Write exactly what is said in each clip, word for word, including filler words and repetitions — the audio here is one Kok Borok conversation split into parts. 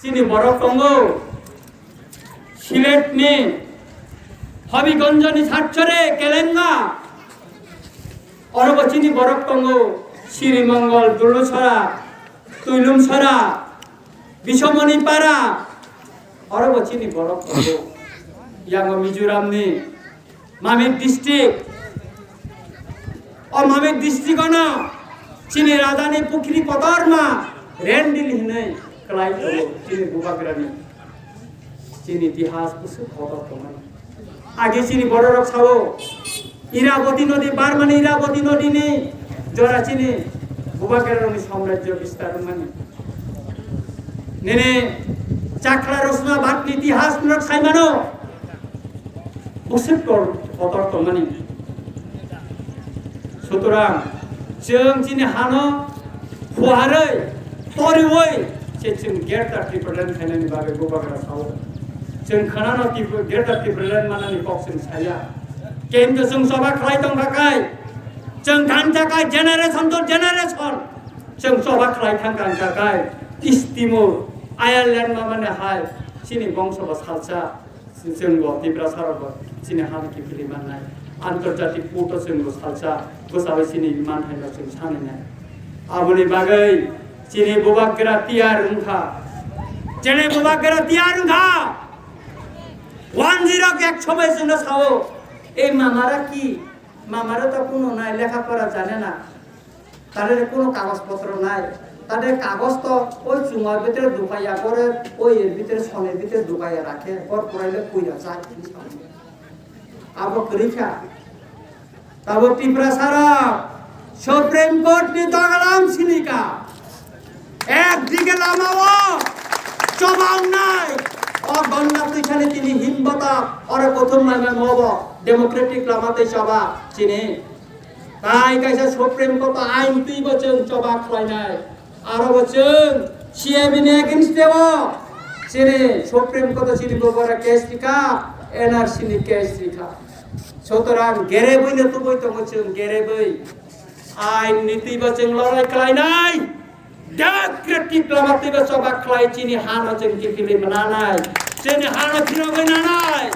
Chini borok tongo Siletni Habiganjni Satchare Kelenga. Orobo chini borok tongo Siri Mongol, Dulusora, Tuilumsora, Bisomoni Para. Orobo chini borok tongo. Yango Mizoramni Mamit district. O Mamit district ono chini rajani pukhri kotorma Rendil hinwi kwlai tongo chini bubagrani. Chini itihas kusuk kotor tongmani. Age chini bororok sao Iraboti nodi, Barmani Iraboti nodini jora chini bubagrarokni samrajyo bistar wngmani. Nini chakla rosna batni itihas norok saimano. Usip tor kotor tongmani. Sutorang chwng chini hano phuarwi toriwi se chwng Greater Tipraland khainani bagwi bubagra sao. Chwng khwnano Tipra-, Greater Tipraland manani kok chwng saya. Kintu chwng choba khlai tongkha kai, chwng thansa kai generation to generation chwng choba khlai thangkha kai. East Timor, Ireland mamani hai chini bongso bo salsa. Chwng bo Tiprasa rok bo chini ha kiphilwi mannai. Antarjatik court o chwng bo salsa bwchawi chini manthai no chwng sanai nai. Aboni bagwi chini bubagra tiyar wngkha. Chini bubagra tiyar wngkha. One zero ek sobai chwngno sao. Ei mamara ki? Mamara to kuno nai, lekha pora jane na. Tare kuno kagoj potro nai. Tare kagoj to oi chuma bhitere dukaiya, gore oi er bhitere, sone bhitere dukaiya rakhe, bor puraile puira jai. Abo kwrwi kha. Tabo Tiprasa rok Supreme Court ni dogalam sinika. Ek dige lama o choba wngnai. O gonna twi sani tini himbata oro kothom laima mobo democratic lama tei choba chini. Tai kaisa Supreme Court o ain twi bo chwng choba khlainai. Aro bo chwng C A B ni against o chini Supreme Court o chini bo bora case rikha, N R C ni case rikha. Sutorang gerebwi no tubui tongo chwng, gerebwi. Ain ni twi bo chwng lorai khlainai. Democratic lama twibo choba khlai chini hano chwng kiphilwi mananai, chini hano phirogwi nanai.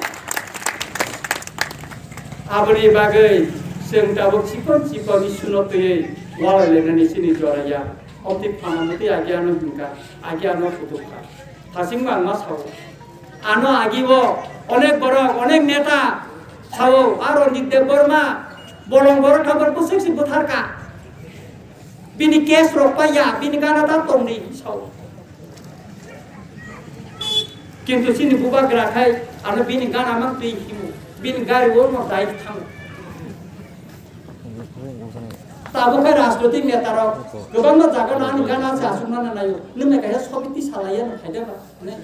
Aboni bagwi chwng tabuk chikon chikon isuno twiwi walai lainani chini jora ya. Omtwi phana mwtwi agi ano himkha, agi ano kutukha. Thasing mangma sao. Ano agi o onek borok, onek neta sao, a Ranjit Debbarma bolong borok thangbar bwswk se bwtharkha. Bini case rok paiya, bini gana ta tongdi sao. Kintu chini bubagra khai ano bini gana mang twi himo, bini gari o no dai thango. Tabuk khai rajnoitik neta rok kwbangma jaga no ani gana se aswk nana naio. Nwng nai kaisa sobiti salaiya no khaida ba. Ne?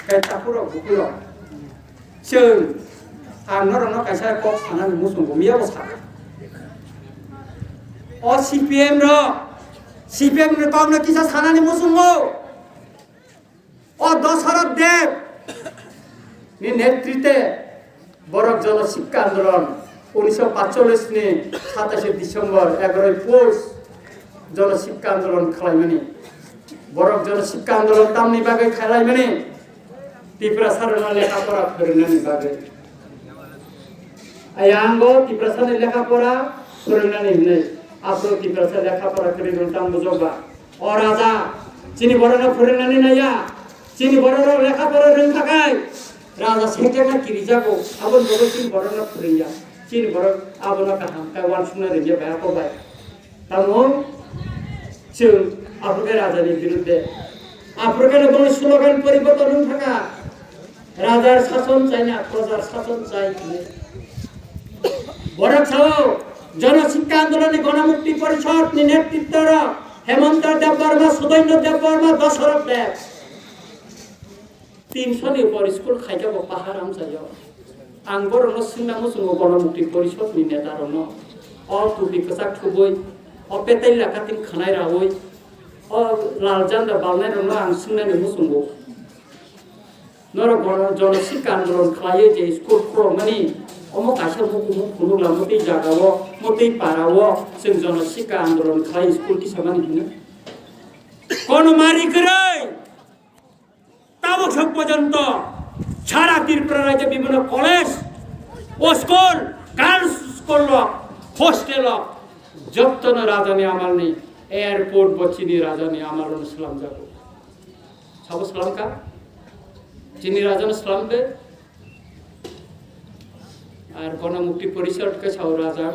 Kai takhurok bukhurok. Chwng, ang norokno kaisa kok sanani muchungo, miya bo sakha. O C P M rok, C P M ni kokno kisa sanani muchungo. O Dasarath Deb ni netrite borok Jana Sikka Andolon unisho patchollis ni satais December egaroi Pous Jana Sikka Andolon khlaimani. Borok Jana Sikka Andolon tamni bagwi khlaimani. Tiprasa rokno lekha pora phwrwngnani bagwi. Ayang bo Tiprasa ni lekha pora phwrwngnani hinwi. Aphuru Tiprasa lekha pora kwrwi rwng tang bujok ba. O raja, chini borokno phwrwngnani naiya. Chini borok rok lekha pora rwng thakai. Raja sekjakna kirijago. Aboni bagwi chini borokno phwrwngya. Chini borok abono kaham khe uansukna rwngya bai, ako bai. Tamo chwng Aphuru khe rajani birudde. Aphuru khe boni slogan poriborton wng thangkha. Rajar sason chai na, projar sason chai hinwi. Borok sao, Jana Sikka Andolon ni Ganamukti Porishod ni netritto rok Hemanta Debbarma, Sudainno Debbarma, Dasarath Deb. Tinso ni upor school khaikhe bo pahar amchaio. Ang borokno swngna muchungo Ganamukti Porishod ni neta rokno. O tupi kwchak thubui, o petai laka tin khwnai raui, o lal janda balnai rokno ang swngnani muchungo. Norok bono jono sikha andolon khlaiwi je school khulokmani, omo kaisa mukumu phunukla motwi jagao, motwi parao chwng jono sikha andolon khlai school tisamani hino. Kono mari kwrwi tabuk sok porjonto sara Tripura rajyo bibhinno college, o school, girls school rok, hostel rok, jottono rajani amalni airport bo chini rajani amalno swlamjago. Sabo swlamkha? Chini rajano swlamde. Ar Ganamukti Porishad khe sao raja,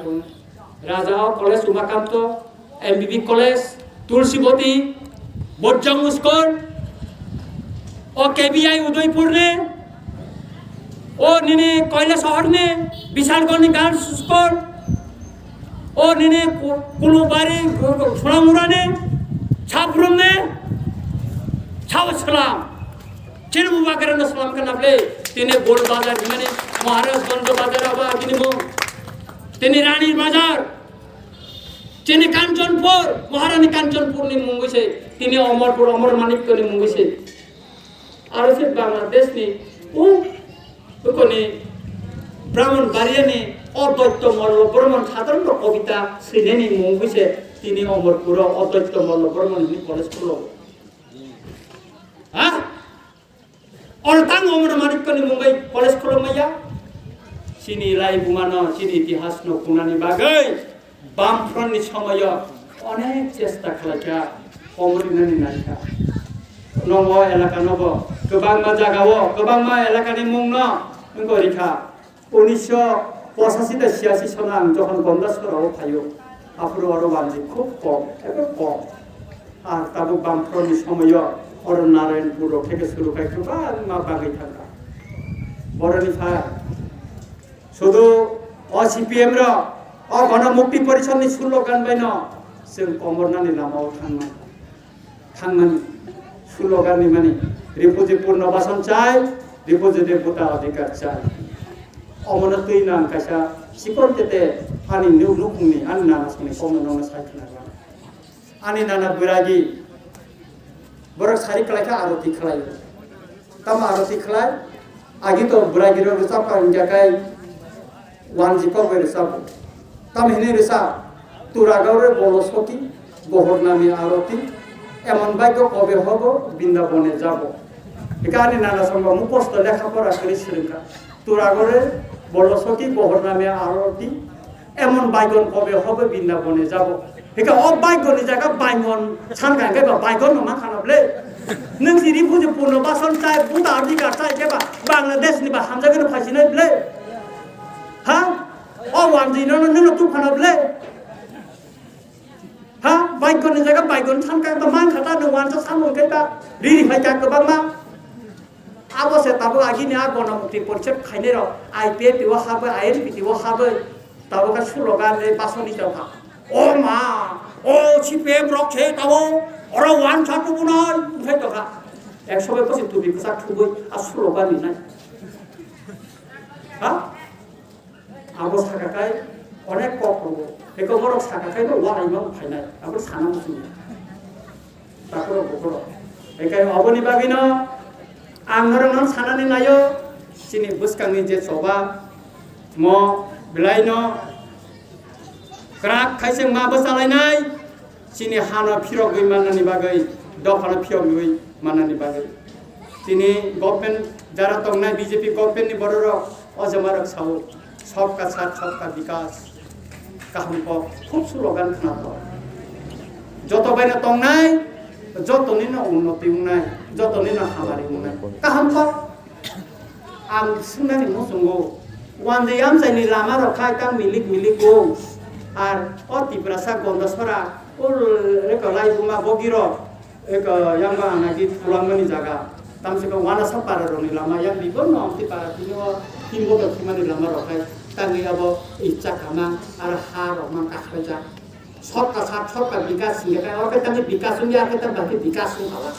raja o college Umakanto, M B B college, Tulsiboti, Bojjang School, o K B I Udaipur ni, o nini Koilashahar ni, Bishalgarh ni Girls School, o nini Ku-, Kulubari, Sunamura ni, Sabrum ni, Sao Salam. Chini bubagra no swlamkha na ble, tini Bor Bazar himani, Maharajganj Bazar abo agini mung. Tini Rani Bazar, chini Kanchanpur, Maharani Kanchanpur ni mungwi se, tini Omorpur, Omor Manikya ni mungwi se. Aro se Bangladesh ni, u, ukoni Brahmanbaria ni Advaita Malla Brahman sadharon kobita swinani mungwi se, tini Omorpur o Advaita Malla Brahman ni college khulo. Ha? Oro tang Omor Manikya ni mungwi college khulumaya. Chini lai bumano, chini itihas no kunani bagwi Bamfront ni somoyo onek chesta khlaikha, komornani naikha. Nogo elaka nogo, kwbangma jagao, kwbangma elaka ni mung no wngkha rikha. Unisho pochashi ta siyashi sono ang jokhon Gonda Sorao phaio, aphuru oro wanjwi khub kom, ebo kom. Ar tabuk Bamfront ni somoyo oro Narayanpur rok theke suru khai kwbangma bagwi thangkha. Boroni pha sudu o C P M rok, o Ganamukti Porishad ni slogan bai no chwng komornani lama o thangma. Thangmani slogan rimani, refugee purno basan chai, refugee de bhuta adhikar chai. Omono twi nang kaisa chikon tete ani nu-, nukhungni, ani nana songni kokno nongno sai khna rwna. Ani nana bwragi borok sari khlai kha aroti khlai. Tamo aroti khlai, agi to bwragi rok rwchap kha hingya kai wanji kok bai rwchap. Tamo hinwi rwchap, "Turagore bolo soti, gohor nami aroti, emon bhagyo kobe hobo, Brindabone jabo." Hika ani nana songbo mukosto lekha pora kwrwi swrwngkha. "Turagore bolo soti, gohor nami aroti, emon baigon kobe hobe Brindabone jabo." Hika o baigon ni jaga baingon sankha hingke ba baigon no mankha no ble. Nwng si refugee purno basan chai, bhuta adhikar chai hingke ba Bangladesh ni ba hamjagwi no phaisinai ble. Ha? O wanjwi no, no, no, no, tukha no ble. Ha? Baigon ni jaga baigon sankha ba mankha ta no wansa samung hingke ba riri phai kha kwbangma. Abo se tabuk agini a Ganamukti Porishad khainai rok I P F T o habwi, I N P T o habwi, tabuk khe slogan rwi basoni tongkha. O ma, o C P M rok se tabuk oro wansa tubunai wngkhai tongkha. Ek sobai kosi tubi kwchak thubui a slogan rinai. Ha? Abo saka kai onek kok tongo. Eko borok saka kai no walai ma phainai. Abo sana muchung. Takhoro bukhoro. Ekai oboni bagwino ang norokno sanani naio, chini bwskangni je choba mo belai no kwrak khaising ma bwchalainai, chini hano phirogwi mannani bagwi, dophano phirogwi mannani bagwi. Chini government jara tongnai B J P government ni bororok o jamarok sao, "Sabka Saath, Sabka Vikas." Kaham kok, khub slogan khna kok. Joto baino tongnai, joto nino unnoti wngnai, joto nino hamari wngnai. Kaham kok. Ang swngnani muchungo, wanjwi amchaini lama rok khai tang milik milik o. Ar o Tiprasa Gondasora, o Rekolai Buma Bogirok, Eka yang ba anagi thulangmani jaga. Tamsika wanasa para rokni lama yang bibo no amti para tini o himbo to khimani lama rok hai. Tangwi abo icha kama ara ha rok man kakhai jak. Sabka saath sabka vikas hingke kai oro kai tangwi vikas wngya kai tang bahai vikas wngkha.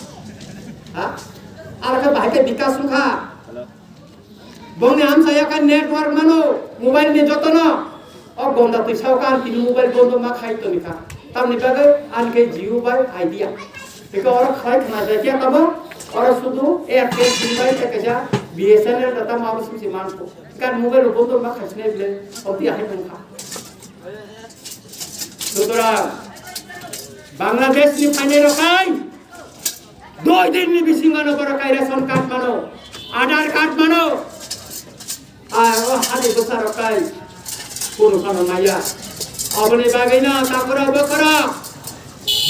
Ha? Ara kai bahai kai vikas wngkha. Bongni amsa yakha network mano, mobile ni jotono. O gonda twi sao ka, ang tini mobile bondo ma khai toni kha. Tamni bagwi ang khe Jio bai Idea. Eko oro khai khna jai khe tamo, oro sudu Airtel sim bai tei kaisa B S N L ta tamo abo simi se manko. Kan mobile bo to ma khasne ble, oti ahai tong kha. Sutorang, Bangladesh ni phainai rok kai, doi din ni bisingo no borok kai ration card mano, Aadhaar card mano. Ai, o hani bwsa rok kai, kunu phano maya. Aboni bagwi no takura bokora,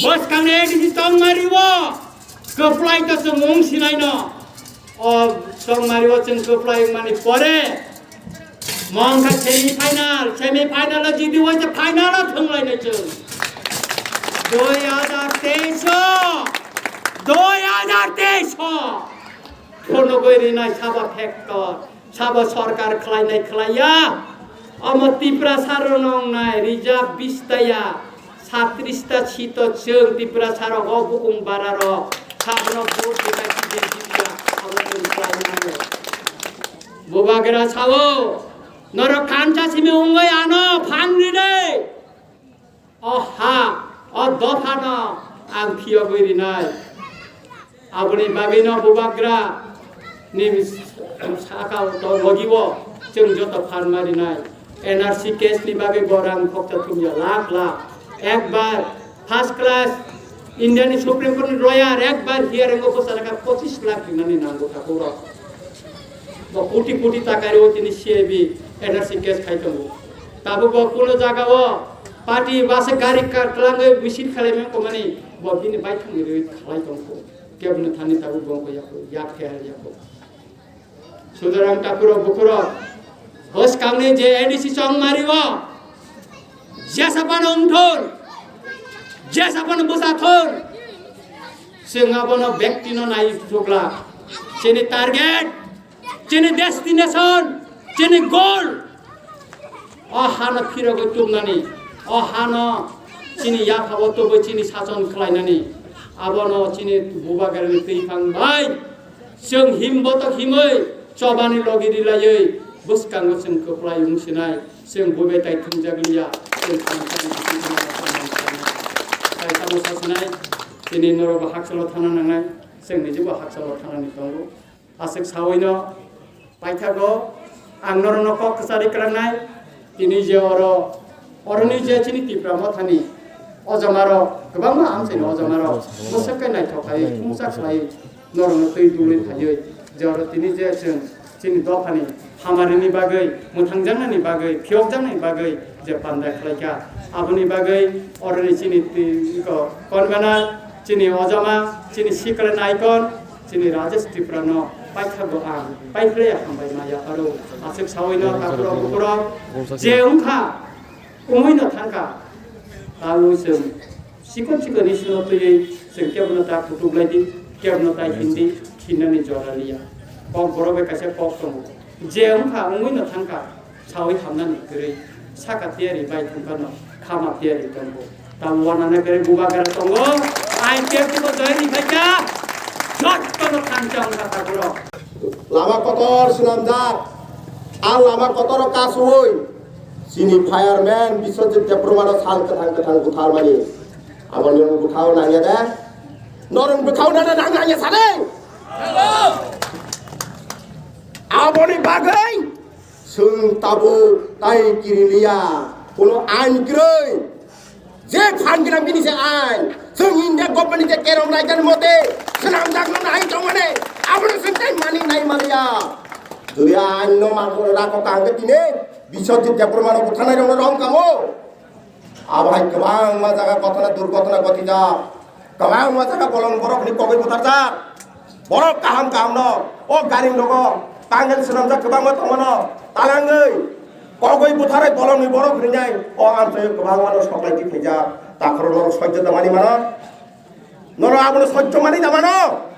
bwskang ni A D C tong mari o, kwplai to chwng wng sinai no. O tongmari o chwng kwplai wngmani pore, mongkha semi final, semi final o jidi waisa final o thwnglainai chwng. Dui hajar teis o, dui hajar teis o phunugwi rinai sabo factor, sabo sorkar khlainai khlaiya. Omo Tiprasa rwnai reserve bis taya. Satris ta sito chwng Tiprasa rok o bukung bara rok sabono vote rwna kije jibya abo chwng khlai nango. Bubagra sao norok kansa simi wngwi ano phan rinai. O ha, o dophano ang phiyogwi rinai. Aboni bagwino Bubagra ni saka o to logi o chwng joto phan ma rinai. N R C case ni bagwi bo rang khokcha thumya lakh lakh. Ekbar first class India ni Supreme Court ni lawyer ekbar hearing o bwsaraka pochis lakh rinani nango thakurok. Bo koti koti taka rio tini C I B N R C case khai tongo. Tabuk bo kuno jaga o party basa gari ka-, twlangwi misil khalai mani komani bo bini baithang ni rwi khalai tongkho. Kebni thani tabuk bongkho yako, yak khe hai yako. Sudarang takurok bukurok, bwskangni je A D C chongmari o, jesa phano wngthun, jesa phano bwsa thun, chwng abono bektino nai thukla. Chini target, chini destination, chini goal, o hano phirogwi tubnani, o hano chini yaphabo tubui chini sachon khlainani, abono chini Bubagrani twiphang bai. Chwng him botok himwi chobani logi rilaiwi bwskango chwng kwplai wng sinai, chwng buibai tai thumjak liya, chwng thansa ni bisingtwi no tongmani sanai. Tai tamo sa sinai, tini norokbo hakchalo thana nangnai, chwng nijibo hakchalo thanani tongo. Aswk sawino paithago ang norokno kok kwchari kwrangnai, tini je oro, oroni je chini Tipra Mothani ojamarok, kwbangma amchaini ojamarok bwswk khe naithok khai, thumsa khlai, norokno twi dului phaiwi, je oro tini je chwng chini dophani hamarini bagwi, mwthangjaknani bagwi, phiyokjaknani bagwi je panda khlaikha, aboni bagwi oroni chini twi-, iko convener, chini ojama, chini sikla naikon, chini Rajesh Tripura no paithago ang, paithlai hambai ma yapharo. Aswk sawino takhurok bukhurok je wngkha, wngwi no thangkha. Tangwi chwng sikon sikon issue no twiwi chwng kebono ta kutuk lai di, kebono ta hindi, hinnani jora liya. Kok borok bai kaisa kok tongo. Je wngkha, wngwi no thangkha. Sawi hamnani kwrwi saka tiyari bai thangkano khama tiyari tongo. Tamo wanana kwrwi Bubagra tongo. I P F T bo join ni phaikha. Jottono thansa wngkha takhurok. Lama kotor swnamjak. A lama kotoro kasui. Chini fireman Biswajit Debbarmano sal kwthang kwthang butharmani. Aboni butharno nangya de. Norok butharno nang nangya sade. Aboni bagwi Chwng tabuk tai kiriliya, kuno ain kwrwi. Je phan gwnang bini se ain. Chwng India government ni je kerong raidani mote swnamjakno nai tongmani, abono chwng tai mani nai maliya. Jodi ainno manwi rako kangkhe tini Biswajit Debbarmano butharnai rokno rom kamo. Abo hai kwbangma jaga ghotona, durghotona ghotijak. Kwbangma jaga bolong borok hinwi kogwi butharjak. Borok kaham kaham no o gari nogo tangwi swnamjak kwbangma tongmano talangwi kogwi butharwi bolongni borok hinwi o amchaio kwbangma no soklai di phaijak. Takhoro norok sojjo da mani mano? Norok abono sojjo mani da mano?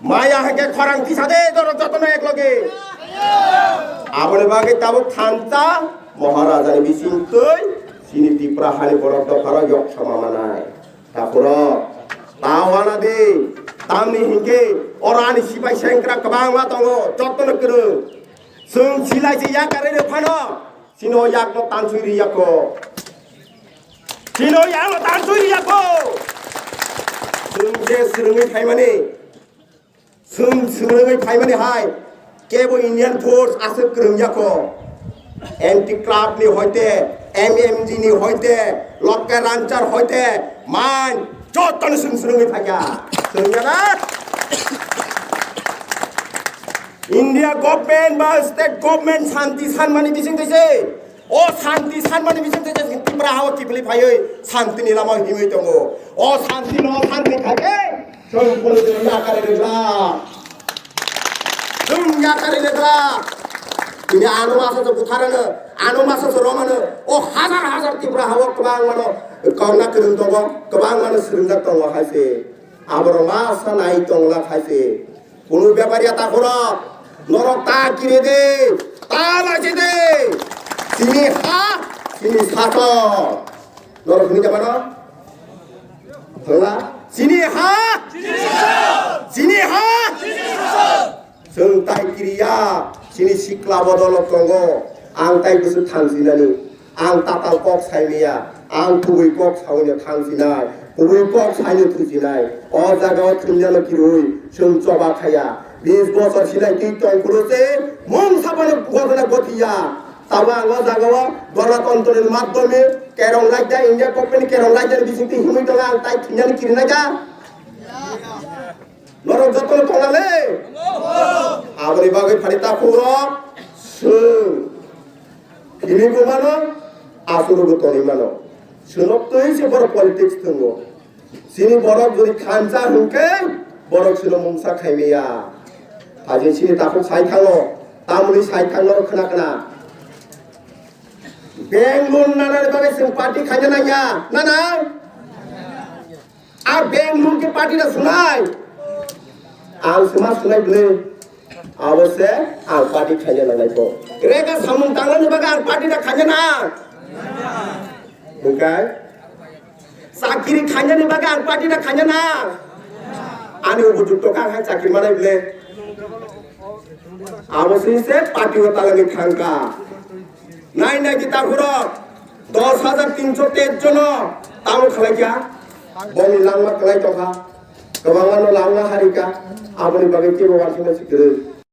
Maya hai khe khorang tisa de, doro jotono ek loge. Aboni bagwi tabuk thansa Maharajani bisingtwi chini Tipra hani borok dopharo yok sama manai. Takhoro, ta wana di, tamni hinkhe oro ani sipai sengkrak kwbangma tongo, jotono kwrwng. Chwng silai se yak karwi rw phano, chini o yakno tanswi ri yako. Chini o yakno tanswi ri yako. Chwng je swrwngwi phaimani, Chwng swrwngwi phaimani hai, kebo Indian force aswk kwrwng yakho. Anti club ni hoite, M M G ni hoite, local ranchar hoite, man, jotono chwng swrwngwi phaikha. Swrwngya na? India government ba state government santi sanmani bising twi se. O santi sanmani bising twi se Tripura hao kiphilwi phaiwi santi ni lama himwi tongo. O santi no santi khai khe chwng purutwi yakari rwkha. Chwng yakari rwkha. Tini ano masa se butharano, ano masa se romano. O hazar hazar Tripura hao kwbang mano. Kongna kwrwng tongo, kwbang mano swrwngjak tongo hai se. Aborok ma sanai tongla khai se. Kunu bepariya ta khoro. Norok ta kiri de. Ta lachi de. Chini ha, chini sato. Norok hini jamano? Hla? Chini ha? Chini ha? Chwng tai kiriya, chini sikla bodolo tongo. Ang tai bwswk thansinani. Ang tatal kok saimaya, ang kubui kok saui no thang sinai, kubui kok sai no thwi sinai. O jaga o thwngya no kirui, chwng choba khaya. Bis bosor sinai twi tong phuru se, mung sapano gotona gotiya. Tabo ang o jaga o Ganatantra ni madhyome kerong raida, India government ni kerong raida ni bising twi himui tongo, ang tai thwngya no kiri naikha. Norok joto no tongna le. Aboni bagwi phari ta phuru rok. Chwng. Himwi bo mano, aswk bo tonwi mano. Chwng twi se borok politics thwngo. Chini borok jodi khansa hwnkhe, borok chwngno mungsa khaimaya. Haje chini takhuk sai thango, tamoni sai thangno khna khna. Bank loan nanani bagwi chwng party khaina nangya, nana? A bank loan khe party da sunai. Ang sima sunai bwle. Abo se ang party khaina nangnai ko. Rega samung tanglani bagwi ang party da khaina na. Bukai. Chakiri khaina ni bagwi ang party da khaina na. Ani upojukto ka hai chakiri manai bwle. Abo se se party o talani thangka. Nai nai kita khoro dos hajar tinso teish jono tamo khalai kya? Boni langma khalai tokha. Kwbangma no langma harika. Aboni bagwi kebo wansina sikiri.